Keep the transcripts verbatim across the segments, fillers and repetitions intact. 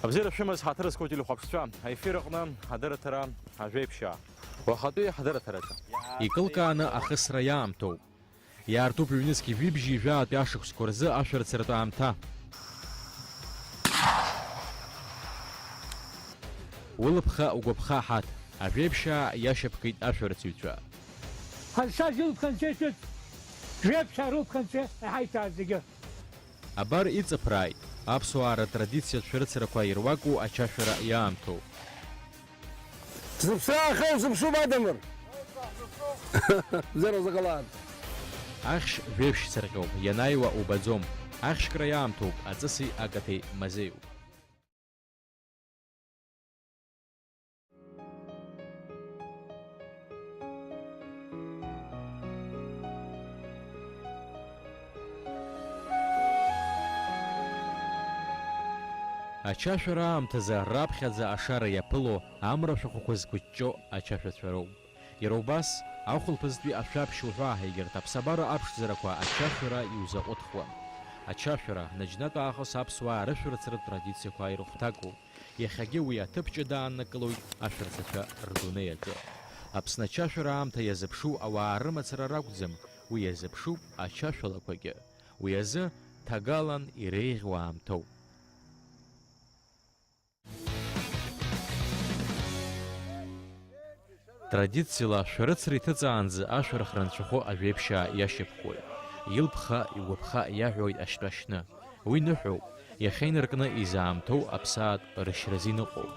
Абзиара шәымаз, ҳаҭыр зқәу телехәаԥшцәа, аефир аҟны адырраҭара Ажәеиԥшьаа. Уахатәи ҳадырраҭараҿы. Икылкааны ахысра иаамҭоуп. Иаартуп ҩнызқьи жәибжьи жәаатәи ашықәсқәа рзы ашәарыцаратә аамҭа. Улыԥха, угәаԥха ҳаҭ, Ажәеиԥшьаа иашьапкит ашәарыцаҩцәа. Ҳазшаз илԥхынҵәеит ҿыц, Жәеиԥшьаа рылԥхынҵәа иҳаиҭааит зегьы. Абар иҵыԥрааит, аԥсуаа ртрадициатә шәарыцарақәа ируаку ачашәара иаамҭоуп. Зыԥсра ахы узыԥшуп, Адамыр! Бзиара узыҟалааит! Ахьшь жәеиԥшь цырҟьоуп, ианааиуа убаӡом. Ахьшькра иаамҭоуп, аҵыси акаҭеи мазеиуп. Ачашәара аамҭазы раԥхьаӡа ашара иаԥыло амра шәахәақәа зқәыҷҷо ачашәацәа роуп. Иара убас, ахәылԥазтәи ашәаԥшь уҳәа егьырҭ аԥсабара аԥшӡарақәа ачашәара иузаҟәыҭхуан. Ачашәара, наџьнатә аахыс аԥсуаа рышәарыцаратә традициақәа ирыхәҭакуп. Иахьагьы уи аҭыԥ ҷыда ааннакылоит ашәарыцацәа рдунеи аҿы. Аԥсны ачашәара аамҭа иазыԥшу ауаа рымацара ракәӡам, уи иазыԥшуп ачашәалақәагьы. Уи азы ҭагалан иреиӷьу аамҭоуп. Традициала ашәарыцара иҭыҵаанӡа ашәарах рынцәахәы ажәеиԥшьаа иашьапкуеит. Илԥха, игәаԥха иаҳәоит ашьтәа шьны. Уи ныҳәоуп, иахьа инаркны изаамҭоу аԥсаатә рышьразы иныҟәоуп.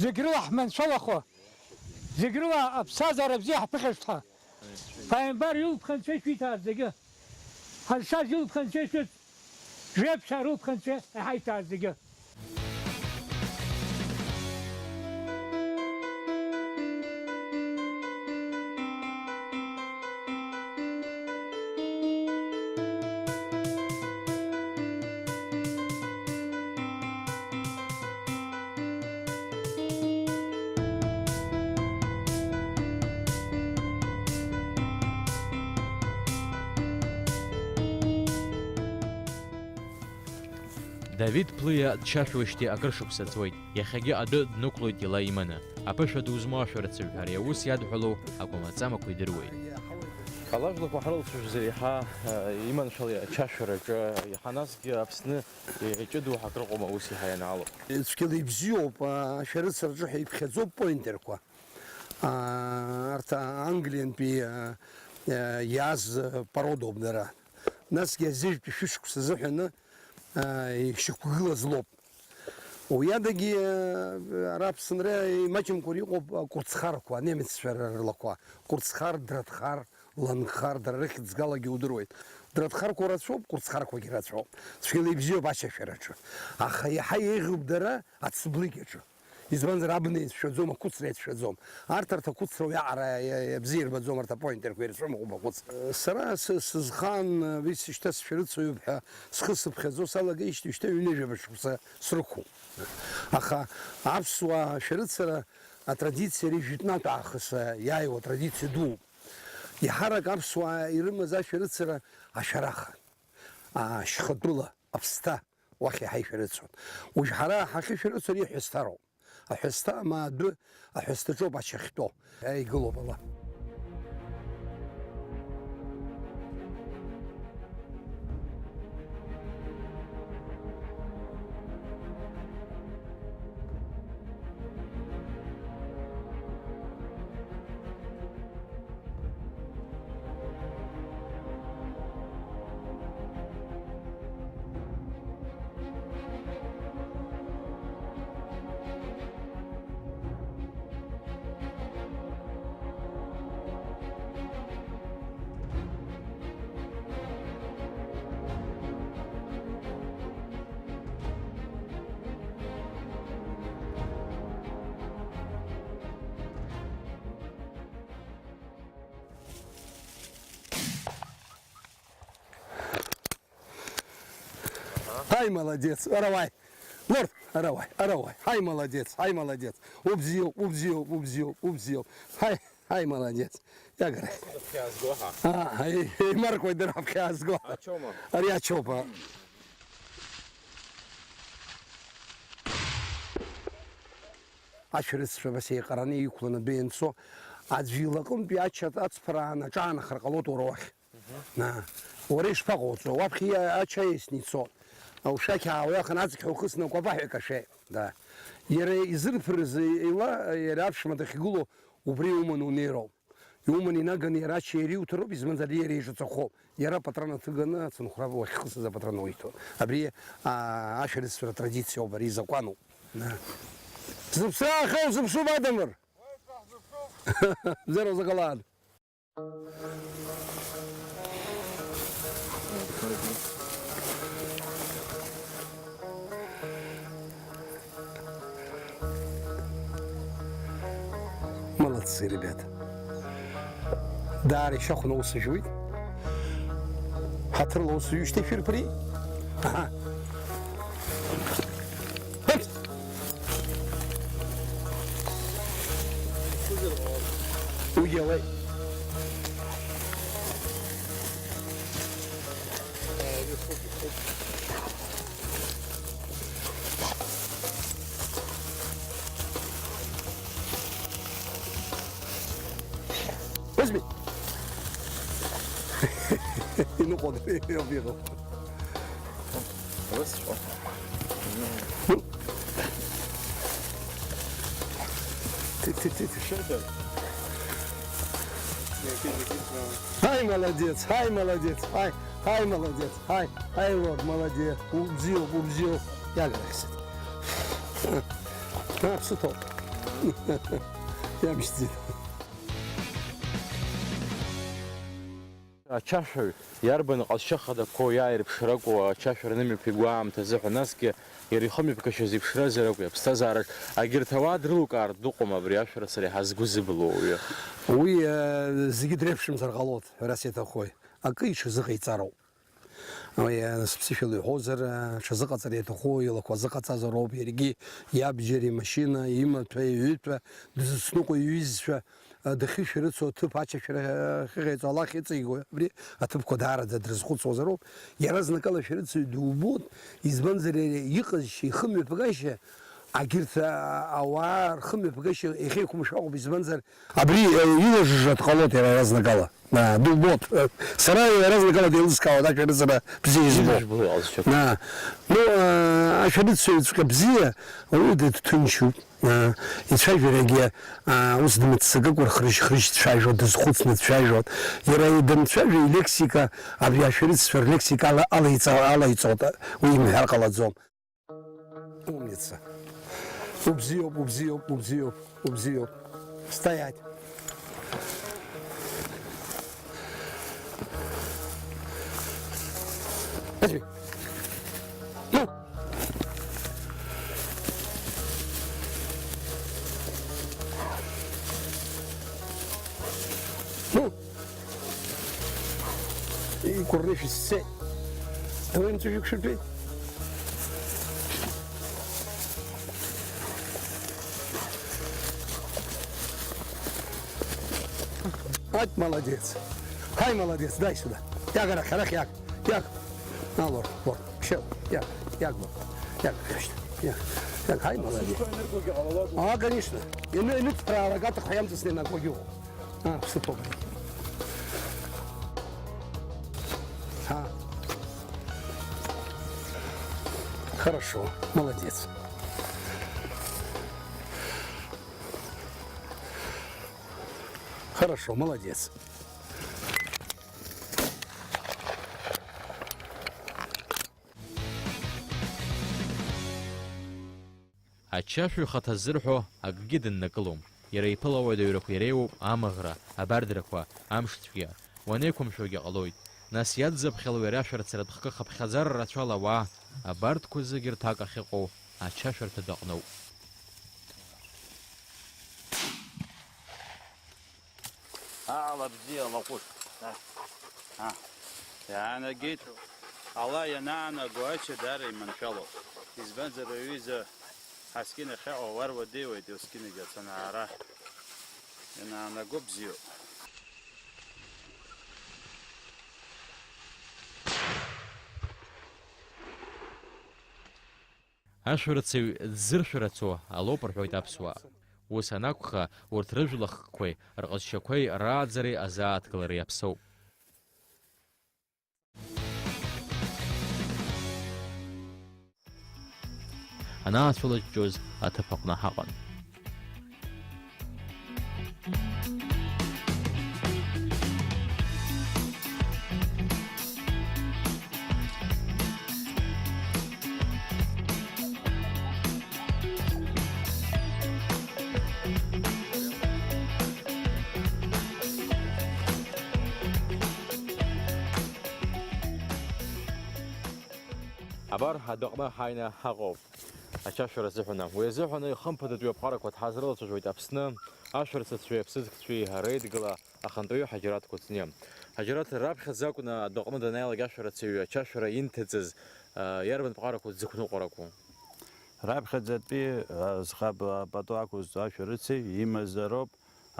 Зегь рыла ҳманшәалахо, зегь рыла аԥсҭазаара бзиа ҳԥыхьашәҭ ҳәа. Ԥааимбар илԥхынҵәа ишәиҭааит зегьы. Ҳазшаз илԥхынҵәа ишәыҭ, Жәеиԥшьаа рылԥхынҵәа иҳаиҭааит зегьы. Давид Плиа дчашәуеижьҭеи акыр шықәса ҵуеит, иахьагьы адәы днықәлоит ила иманы. Аԥышәа ду змоу ашәарыцаҩ ҳәа ари аус иадҳәалоу акәамаҵамақәа идыруеит. Алажәлақәа ҳрылцәажәозар, иаҳа, э, иманшәалеи ачашәараҿы, иаҳа насгьы Аԥсны, э, иҷыдоу ҳакрыҟоума ус иаҳа ианаалоуп? Цәгьала ибзиоуп, а, ашәарыцараҿы ҳәа иԥхьаӡоуп поинтерқәа. А, арҭ, а, Англиантәи, а, а, иааз, а, породоуп дара. Насгьы азыжәтәи шәышықәса азыҳәаны, а, ишьақәгылаз лоуп. Уи адагьы, а, ара Аԥсынра имаҷымкәа иҟоуп акәырцхарқәа, анемеццәа рлақәа. Кәырцхар, Драҭхар, Лангхар, дара рыхьӡ галагьы удыруеит. Драҭхарқәа рацәоуп, кәырцхарқәагьы рацәоуп. Цәгьала ибзиоуп ачашәараҿы. Аха иаҳа еиӷьуп дара ацыблыкьаҿы. Избанзар, абна иацәшәаӡом, ақәыцра иацәшәаӡом. Арҭ, арҭ ақәыцра уиаҟара иа-, иа-, бзиа ирбаӡом, арҭ апоинтерқәа ирцәымӷуп ақәыцра. Сара сы-, сызхаан, уи шьҭа сшәарыцаҩуп ҳәа схы сыԥхьаӡо салагеижьҭеи шьҭа ҩынҩажәаба шықәса срықәуп. Аха аԥсуаа шәарыцара атрадициа ари жәытәнатә аахыс иааиуа традициа дууп. Еиҳарак аԥсуаа ирымаз ашәарыцара ашәараха, ашьхатәыла, аԥсҭа, уахь иаҳа ишәарыцон. Уажә ҳара ҳахьышәарыцо ари аҳәысҭароуп. Аҳәысҭа, ма адәы, аҳәысҭаҿоуп ача ахьтәоу. Иааигылоуп ала. Ҳаи, молодец, ара уааи. Лорд, ара уааи, ара уааи. Ҳаи, молодец, ҳаи, молодец. Убзиоуп, убзиоуп, убзиоуп, убзиоуп. Ҳаи, ҳаи, молодец. Иагара. Ҳа, ҳаи, еимаркуеит дара ҳаԥхьа аазго. Ачома. Ари ачома. Ашәарыццәа абас еиҟараны иқәланы адәы ианцо, аӡәы илаҟынтәи ача ацԥыраан аҿаанахар ҟалоит уара уахь. Мгм. На, уара ишԥаҟауҵо? Уаԥхьа ача иасны ицо. Ушәақь аауеихан аҵх ҳәа ухысны акәапаҳәа икашәеит. Да. Иара изырԥырыз ила, иара аԥшәма дахьгылоу убри иуманы унеироуп. Иуман инаганы иара ачеи иуҭароуп, изманзар иара ижаҵахоуп. Иара апатрон аҭыганы ацынхәраб уахьхысыз апатрон уиҭон. Абри, аа, ашәарыцара традициоуп, ари изакәаноуп. На. Зыԥсаахьоу зыԥшуп, Адамыр! Бзиара узыҟалааит! Молодцы, ребята. Даара ишьахәны аус ажәуеит. Ҳаҭырла аус зҩышьҭеи шәырԥри. Аҳа. Ҳәт! Уигьы ауеит. Возьми. Иныҟәон, иабиҟоу. Рысҵәҟьа. Ну. Ты, ты, ты, ты. Что это? Ай, молодец, ай, молодец, ай, ай, молодец, ай, ай, вот, молодец, убзиоуп, убзиоуп. Иагарахьсит. А, все то. Иамшьӡеит. Ачашәаҩ иарбан ҟазшьа хадақәоу иааирԥшракәу ачашәара нымҩақәа игәы аамҭазы ҳәа, насгьы иара ихымҩаԥгашьа зеиԥшразар акәи, аԥсҭазаараҿ агьырҭ ауаа дрылукаартә дыҟоума абри ашәарыцара иаҳа згәы зыблу ауаҩы? Уи, э, зегьы дреиԥшымзар ҟалоит, ҳәарас иаҭахуи, акы иҽазыҟаиҵароуп. Уи, э, сыԥсышәала иҳәозар, э, ҽазыҟаҵара иаҭаху илақәа азыҟаҵазароуп, иаргьы иабџьар, имашьына, имаҭәа, иҩытәа, дызусҭныҟәо иҩызцәа, э, дахьышәарыцо аҭыԥ ачашәара, э, ахьыҟаиҵо ала ахьыҵигои, абри аҭыԥқәа даараӡа дрызхәыцуазароуп. Иаразнакала ашәарыцаҩ дубоит, избанзар, иара иҟазшьа, ихымҩаԥгашьа, агьырҭ, э, ауаа рхымҩаԥгашьа иахьеиқәымшәо акәым, избанзар, абри, э, илажжа дҟалоит иара иаразнакала. Аа, дубоит. Э, сара иаразнакала деилыскаауеит, ашәарыцара бзиа избо. Изыжәбо алҵшәа. Аа. Ну, э, ашәарыцаҩҵәҟьа бзиа, ауаҩы дыҭҭынчуп. Аа, ицәажәарагьы, аа, ус дмыццакыкәа рхрыжь-хрыжь дцәажәо, дызхәыцны дцәажәо. Иара данцәажәо илексика, абри ашәарыццәа рлексика ала, алаиҵа-, алаиҵоит, уи имҳәар ҟалаӡом. Умница. Убзиоуп, убзиоуп, убзиоуп, убзиоуп. Стоять. Подожди. Ну. Ну. Икәырны шәысцеит. Давай, мҵәыжәҩык шәыртәеит. Ать, молодец. Ҳаи, молодец, дай сюда. Иаг арахь, арахь иаг. Иаг. На, лор, лор. Шел, иаг, иаг, лор. Иаг, иаг, иаг. Ҳаи, молодец. А, конечно. Ианы, ианыцхраалак аҭахҳәа иамҵасны ианакуагьы ыҟоуп. А, ԥсыԥ ауп. А. Хорошо, молодец. Хорошо, молодец. Ачашәаҩ ихаҭа ззырҳәо акгьы дыннакылом. Иара иԥылауеит аҩрақәа иреиуоуп амаӷра, абардрақәа, амшцәгьа. Уанеиқәымшәогьы ҟалоит. Нас иадзаԥхьало иара ашәарыцаратә хкы хыԥхьаӡара рацәала ауаа, абарҭқәа зегьы рҭак ахьыҟоу ачашәарҭа даҟноуп. Аҟала бзиа лаҟәыш. А, а. Иаанагеит. Ала ианаанаго ача даара иманшәалоуп. Избанзар, аҩыза ҳаскьын ахьаҟоу уа руадаҩуеит, ускьынагьы ацанаара. Ианаанаго бзиоуп. Ашәарыцаҩ дзыршәарацо алоуп рҳәоит аԥсуаа. Ус анакәха, урҭ рыжәлахкқәеи рҟазшьақәеи рааӡареи азааҭгылареи иаԥсоуп. Анаацәылаҷҷоз аҭыԥ аҟны ҳаҟан. Абар, адәаҟны ҳааины ҳаҟоуп. Ачашәара азыҳәан. Уи азыҳәан хымԥадатәи аԥҟарақәа дҳазрылацәажәоит Аԥсны ашәарыцацәеи аԥсыӡкцәеи реидгыла ахантәаҩы Ҳаџьараҭ Кәыҵниа. Ҳаџьараҭ раԥхьаӡа акәны адәаҟны данааилак ашәарыцаҩы ачашәара инҭыҵыз, а, иарбан ԥҟарақәоу дзықәныҟәарақәоу? Раԥхьаӡатәи, а, зхаб-, а, пату ақәызҵо ашәарыцаҩ имазароуп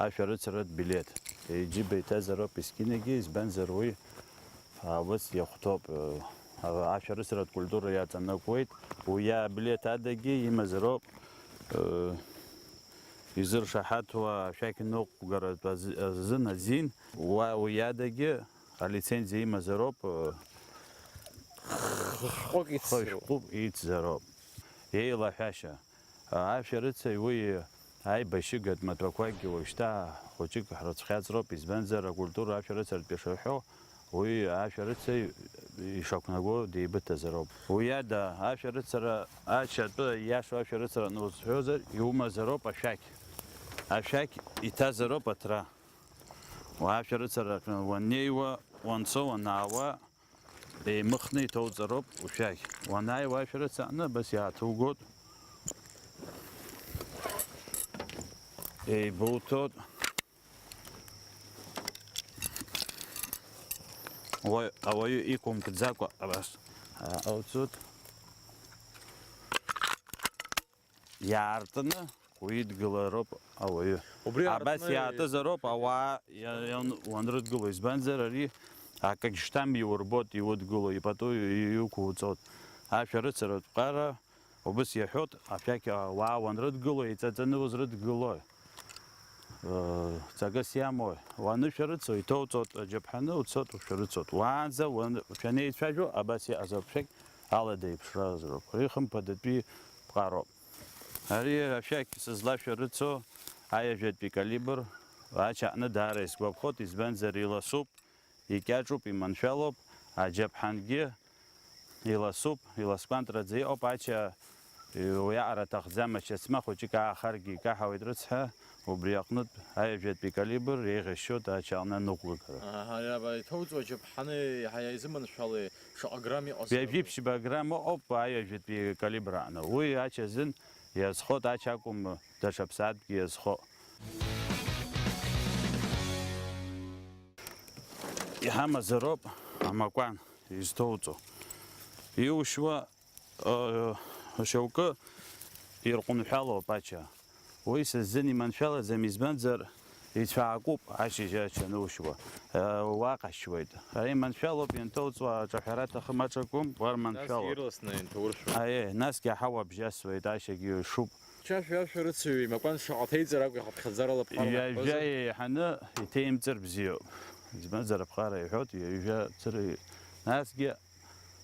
ашәарыцаратә билеҭ. Иџьыба иҭазароуп есқьынагьы, избанзар уи, а, ус иахәҭоуп, а, ашәарыцаратә культура иаҵанакуеит. Уи абилеҭ адагьы имазароуп, а, изыршаҳаҭуа ашәақь ныҟәгаратә азы-, азын азин, уа уи адагьы алицензиа имазароуп, э, Хышәҟәык ицзароуп. Хышәҟәык ицзароуп. Еилаҳәашьа. Ашәарыцаҩ уи аибашьыгатә маҭәақәакгьы уажәшьҭа хәыҷык ҳрыцәхьаҵроуп, избанзар, акультура ашәарыцаратәи шаҳәо, уи ашәарыцаҩ ишақәнаго деибыҭазароуп. Уи ада, ашәарыцара, ача атәы иашоу ашәарыцара анузҳәозар, иумазароуп ашәақь. Ашәақь иҭазароуп аҭра. Уа ашәарыцара аҟны уаннеиуа, уанцо, уанаауа, еимыхны иҭоуҵароуп ушәақь. Уанааиуа ашәарыцара аҟны, абас иааҭугоит. Еибуҭоит. Уаҩ, ауаҩы иқәымкӡакәа абас ааҟауҵоит. Иаартны уидгылароуп ауаҩы. Убри абас аартны иаатызароуп ауаа иа-, иан-, уанрыдгыло, избанзар, ари акагь шьҭам иурбот, иудгыло, ипату и-, иқәуҵот. Ашәарыцаратә ԥҟара убас иаҳәот, ашәақь ауаа уанрыдгыло, еиҵаҵаны узрыдгылои? Ыы, ҵакыс иамои? Уанышәарыцо, иҭоуҵот аџьаԥҳаны, уцот, ушәарыцот. Уаанӡа уан-, шәанеицәажәо, абас иҟазароуп, шәақь алада еиԥшразароуп. Ари хымԥадатәи ԥҟароуп. Ари ашәақь сызлашәарыцо аҩажәатәи калибр ачаҟны даара исгәаԥхоит, избанзар, иласуп, икьаҿуп, иманшәалоуп, аџьаԥҳангьы иласуп, иласкәантраӡа иҟоуп, ача уиаҟара аҭахӡам, ача цма хәыҷык аахаргьы икаҳауеит рыцҳа, убри аҟнытә аҩажәатәи калибр еиӷьасшьоит ача аҟны аныҟәгагара. Аҳа, иаба, иҭоуҵо аџьаԥҳаны иаҳа изыманшәалеи, шаҟа грамм иҟаз? Ҩажәи ԥшьба грамм ыҟоуп аҩажәатәи калибр аҟны. Уи ача азын иазхоит, ача акәым, даҽа ԥсаатәгьы иазхоит. Иҳамазароуп амакәан изҭоуҵо. Иушьуа, ыы, шьоукы ирҟәынҳәалоуп ача. Уи са сзын иманшәалаӡам, избанзар, ицәаакуп ашьыжь ача анушьуа, ыы, уа ҟашьуеит. Ара иманшәалоуп, ианҭоуҵуа аҿаҳәара аҭахым аҿакәым, уа рманшәалоуп. Насгьы ирласны инҭауршәуеит. Аиеи, насгьы аҳауа бжьасуеит, ашьагьы ишуп. Чашә ашәарыцаҩы имакәан шаҟа ҭеиҵар акәу иҳаԥхьаӡара лаԥҟарақәа ҳәозар? Ҩажәа еиҳаны иҭеимҵыр бзиоуп. Избанзар аԥҟара иҳәоит, ҩажәа цыра, насгьы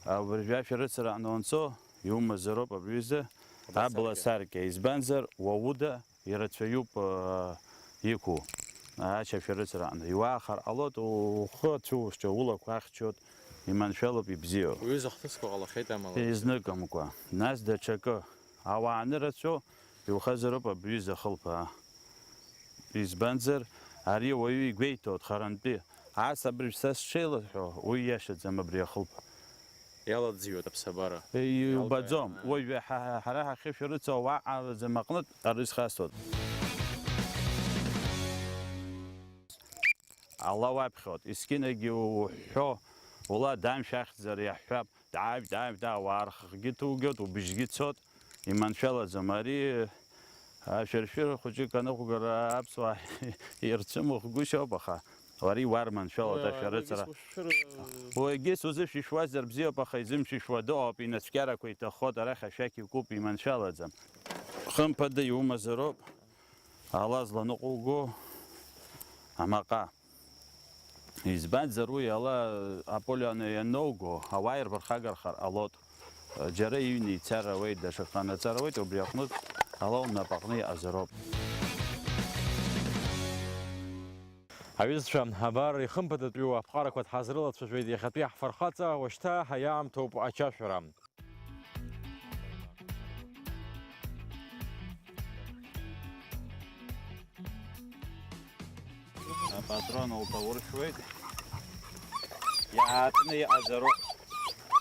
абыржәы ашәарыцара аҟны уанцо, иумазароуп абри аҩыза абла саркьа. Избанзар, уа уда ирацәаҩуп, аа, иқәу, ача ашәарыцара аҟны. Иуаахар ҟалоит, ухы ацәушьҭ, улақәа ахьчоит, иманшәалоуп, ибзиоуп. Уҩыза хҭысқәа ҟалахьеит амала. Изныкымкәа. Нас даҽакы. Ауаа анырацәоу, иухазароуп абри аҩыза ахылԥа, аа. Избанзар, ари ауаҩы игәеиҭоит харантәи. Ас абыржә са сшеилаҳәо, уи иашаӡам абри ахылԥа. Иаладзиуеит аԥсабара. Иубаӡом. Иалбааит. Уажәы ҳа-, ҳара ҳахьышәарыцо ауаа аараӡам аҟнытә ара изхасҵоит. Ала уаԥхьоит, есқьынагьы уҳәҳәо, ула дамшәахьӡар иаҳҳәап. Дааҩ, дааҩ, даа, ауаа рхахьгьы ҭугьот, убжьгьы цот, иманшәалаӡом. Ари ашәыршәыра хәыҷык аныҟәгара аԥсуаа ирцәымӷгәышьоуп, аха уара иуарманшәалоит. Уи, ашәарыцара. Уигьы сузышәишәуазар бзиоуп, аха изымшәишәуа дыҟоуп, инацәкьарақәа иҭаххоит, арахь ашәақь икуп, иманшәалаӡам. Хымԥада иумазароуп. Ала зланыҟәуго амаҟа. Избанзар, уи ала аполио ана-, ианоуго, ауаа ирԥырхагархар ҟалоит. Џьара иҩны ицар ауеит, даҽак ҟанаҵар ауеит, убри аҟнытә ала унапаҟны иҟазароуп. Аҩызцәа, абар, ихымԥадатәиу аԥҟарақәа дҳазрылацәажәеит иахьатәи ҳфырхаҵа, уашьҭа ҳаиаамҭоуп ачашәара. Апатрон лҭауршәуеит. Иаатны иҟазароуп.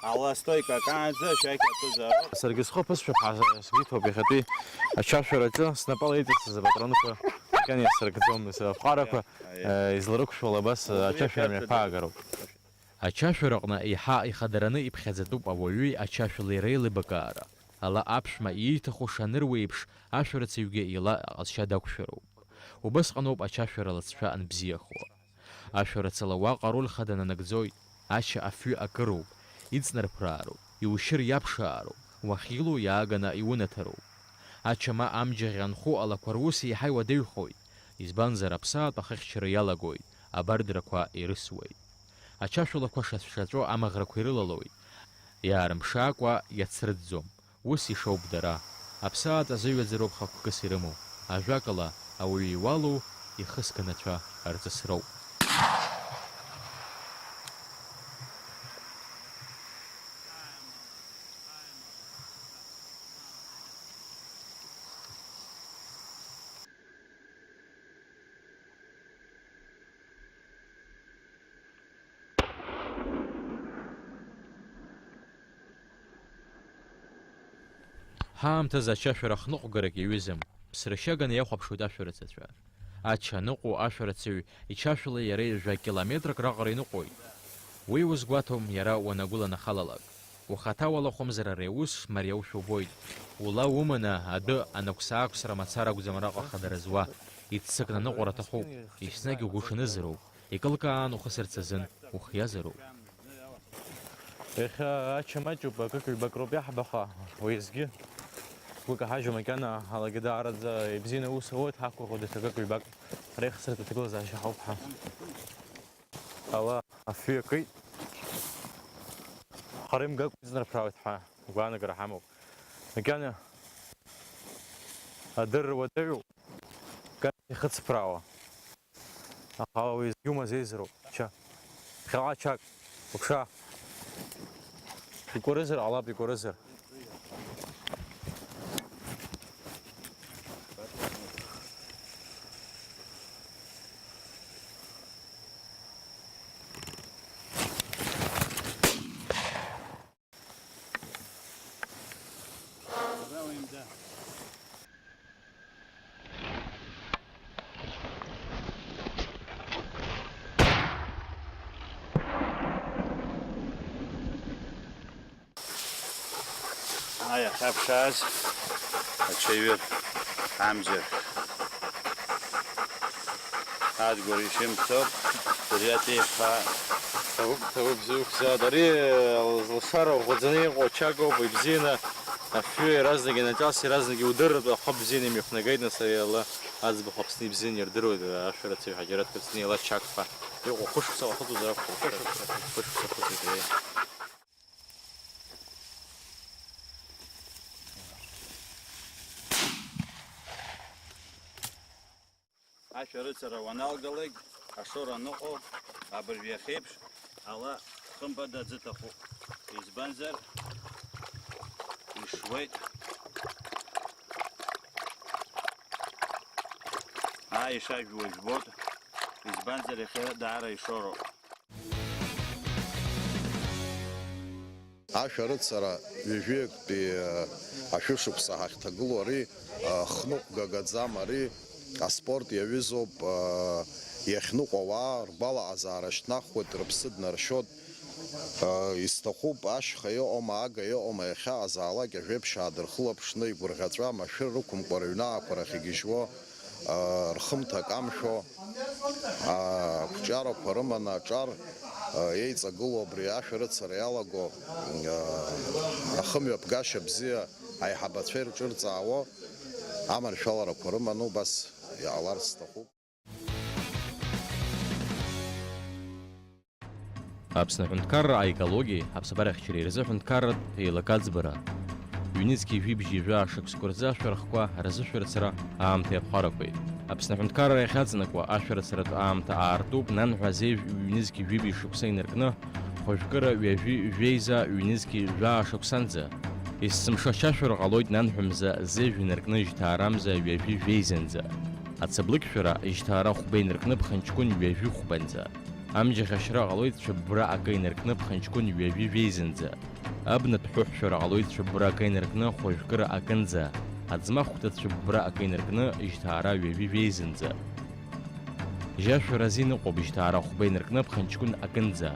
Ала стойка акаанӡа шәақь аҭызароуп. Саргьы схы ԥысшәап ҳәа сгәы иҭоуп иахьатәи ачашәараҿы снапала иҵасыз апатронқәа макьана иасыргӡом, саԥҟарақәа, Аиеи. Э, изларықәшәала абас, э, Убри ачашәара ачашәара мҩаԥаагароуп. Ачашәараҟны еиҳа ихадараны иԥхьаӡатәуп ауаҩи ачашәалеи реилибакаара. Ала аԥшәма ииҭаху шаныруеиԥш, ашәарацаҩгьы ила аҟазшьа дақәшәароуп. Убасҟаноуп ачашәара лҵшәа анбзиахо. Ашәарацала уаҟа ароль хада нанагӡоит, ача афҩы акыроуп, иҵнарԥраароуп, иушьыр иаԥшаароуп, уахьилоу иааганы иунаҭароуп. Ача ма амџьаӷь анхо алақәа рус еиҳа иуадаҩхоит, избанзар аԥсаатә ахыхьчара иалагоит, абардрақәа ирысуеит. Ачашәалақәа шацәшаҵәо амаӷрақәа ирылалоит, иаарымшакәа иацрыҵӡом. Ус ишоуп дара. Аԥсаатә азыҩаӡароуп хықәкыс ирымоу. Ажәакала, ауаҩы иуалу ихы зганацәа рҵысроуп. Ҳаамҭазы ачашәара хныҟәгарак иаҩызам, ԥсрашьаганы иахәаԥшуеит ашәарацацәа. Ача аныҟәо ашәарацаҩ ичашәала иара жәа-километрак раҟара иныҟәоит. Уи узгәаҭом, иара уанагәыланахалалак. Ухаҭа уалахәымзар ари аус мариоушәа убоит. Ула уманы, адәы анықәс-аақәсра мацара акәӡам араҟа хадара зуа, иццакны аныҟәара аҭахуп, еснагь угәы ҽанызароуп. Икылкаан ухысырц азын ухиазароуп. Иахьа ача маҷуп, акык-ҩбак роуп иаҳбаха, уеизгьы. Сгәы каҳажьуа макьана, алагьы даараӡа ибзианы аус ауеит, ҳақәгәыӷуа даҽа акык-ҩбак реихсыртә аҭагылазаашьа ҳауп ҳәа. Ала афҩы акит. Хара имгакәа иҵнарԥраауеит ҳәа агәаанагара ҳамоуп. Макьана адырра уадаҩуп, макьана ихыцԥраауа. Аха уеизгьы умазеизароуп, ча. Ԥхьаҟа чак, уԥша. Икәарызар ҟалап, икәарызар. Ҳа иахьаԥшааз ачаҩы амза Адгәыр ишимҭоуп, Дырриа Ҭеиԥҳа. Ҭабуп, ҭабуп, бзиоуп, бзиа. Ари лшара ӷәӷәаӡаны иҟоу ачак ауп, ибзианы афҩы иаразнак инаҿас, иаразнак иудырратәы ахәы бзианы имҩахнагеит, нас ари ала аӡбахә Аԥсны ибзианы ирдыруеит, ашәарацаҩ Ҳаџьараҭ Кәыҵниа ила ачак ҳәа иҟоу хәышықәса ахыҵуазар акәхап. Хәышықәса. Хәышықәса ахыҵуеит, еи. Ашәарыцара уаналгалак, ашоура аныҟоу, абыржә иахьеиԥш ала хымԥада аӡы ҭахуп. Избанзар, ишуеит. Ааи, ишажәуа жәбоит. Избанзар, иахьа даара ишоуроуп. Ашәарыцара ҩажәиактәи, э, ашәышықәса ҳахьҭагылоу ари, э, хныҟәгагаӡам, ари аспорт иаҩызоуп, э, иахьныҟәо ауаа ргәалаҟазаара шьҭнахуеит, рыԥсы днаршьоит, э, изҭахуп, ашьха иҟоума, ага иҟоума, иахьаҟазаалак ажәеиԥшьаа дырхылаԥшны, игәырӷьаҵәа машәыр рықәымкәа рыҩны аақәа рахь игьежьуа, рхымҭа камшәо, ақәҿиарақәа рыманы аҿар еиҵагылоу абри ашәарыцара иалаго ахымҩаԥгашьа бзиа аиҳабацәа ирҿырҵаауа аманшәаларақәа рыманы убас иҟаларц сҭахуп. Аԥсны аҳәынҭқарра аекологиеи аԥсабарахьчареи рзы ҳәынҭқарратә еилакы аӡбара. Ҩнызқьи жәибжьи жәаа шықәсқәа рзы ашәарахқәа рзышәарыцара аамҭа иаԥҟарақәеит. Аԥсны аҳәынҭқарра иахьаҵанакуа ашәарыцаратә аамҭа аартуп нанҳәа азеижә ҩнызқьи жәибжьи шықәса инаркны, хәажәкыра ҩажәи жәеиза ҩнызқьи жәаа шықәсанӡа. Есымша ашәара ҟалоит нанҳәа мза зеижә инаркны жьҭаарамза ҩажәи жәеизанӡа. Ацаблыкьшәара жьҭаара хәба инаркны ԥхынҷкәын ҩажәи хәбанӡа. Амџьаҳәа ашьра ҟалоит цәыббра акы инаркны ԥхынҷкәын ҩажәи жәеизанӡа. Абнатә ҳәыҳәшәара ҟалоит цәыббра акы инаркны хәажәкыра акынӡа. Аӡмахәда цәыббра акы инаркны жьҭаара ҩажәи жәеизанӡа. Жьашәара азин ыҟоуп жьҭаара хәба инаркны ԥхынҷкәын акынӡа.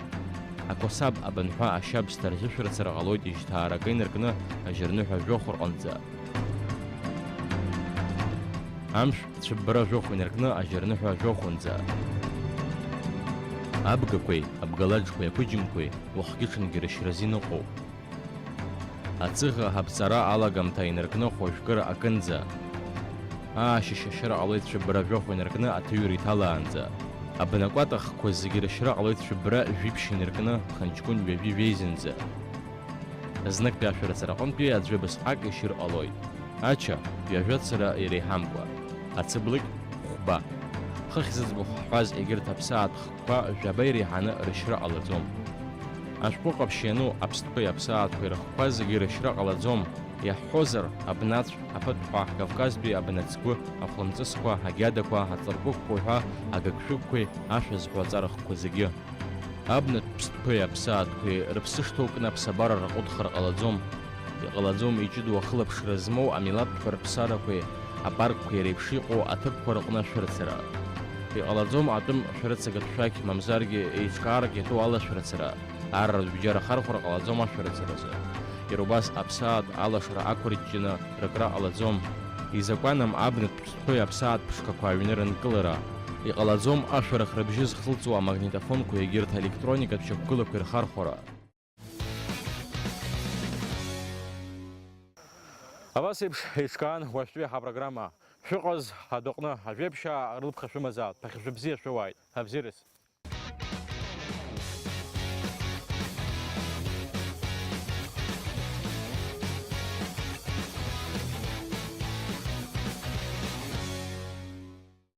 Ақәасаб, абынҳәа, ашьабсҭа рзышәарыцара ҟалоит жьҭаара акы инаркны ажьырныҳәа жәохә рҟынӡа. Амшә цәыббра жәохә инаркны ажьырныҳәа жәохәынӡа. Абгақәеи, абгалаџқәеи, ақәыџьымқәеи уахгьы-ҽынгьы рышьра азин ыҟоуп. Ацыӷа аԥҵара алагамҭа инаркны хәажәкыра акынӡа. Аашьышь ашьра ҟалоит цәыббра жәохә инаркны аҭыҩра иҭалаанӡа. Абнакәатахқәа зегьы рышьра ҟалоит цәыббра жәиԥшь инаркны ԥхынҷкәын ҩажәи жәеизанӡа. Зныктәи ашәарыцара аҟынтәи аӡә убасҟак ишьыр ҟалоит. Ача, ҩажәа цыра иреиҳамкәа. Ацыблыкь, хәба. Хыхь зыӡбахә ҳҳәаз егьырҭ аԥсаатә хкқәа жәаба иреиҳаны рышьра ҟалаӡом. Ашәҟәы ҟаԥшь иану аԥстәқәеи аԥсаатәқәеи рыхқәа зегьы рышьра ҟалаӡом, иаҳҳәозар, абнацә, аԥыҭәҳәа, Кавказтәи абнацгәы, ахәлымҵысқәа, агьадақәа, аҵаркәыкәқәа уҳәа агыгшәыгқәеи ашәа зҳәо аҵара хкқәа зегьы. Абнатә ԥстәқәеи аԥсаатәқәеи рыԥсы шҭоукны аԥсабара рҟәыҭхар ҟалаӡом. Иҟалаӡом иҷыдоу ахылаԥшра змоу амилаҭтә рыԥсарақәеи апаркқәеи реиԥш иҟоу аҭыԥқәа рыҟны ашәарыцара. Иҟалаӡом атәым шәарыцагатә шәақь, мамзаргьы еиҿкаарак иатәу алашәарыцара, арратә бџьар ахархәара ҟалаӡом ашәарыцаразы. Иара убас аԥсаатә алашара ақәырҷҷаны рыкра ҟалаӡом. Изакәанам абнатә ԥстәқәеи аԥсаатә ԥшқақәа аҩны рынкылара. Иҟалаӡом ашәарах рыбжьы зхылҵуа амагнитофонқәа егьырҭ аелектроникатә шьақәгылақәа ирхархәара. Абас еиԥш еиҿкаан уажәтәи ҳапрограмма. Шәыҟаз адәаҟны ажәеиԥшьаа рылԥха шәымазаап, ԥыхьа шәыбзиа шәоуааит. Абзиараз.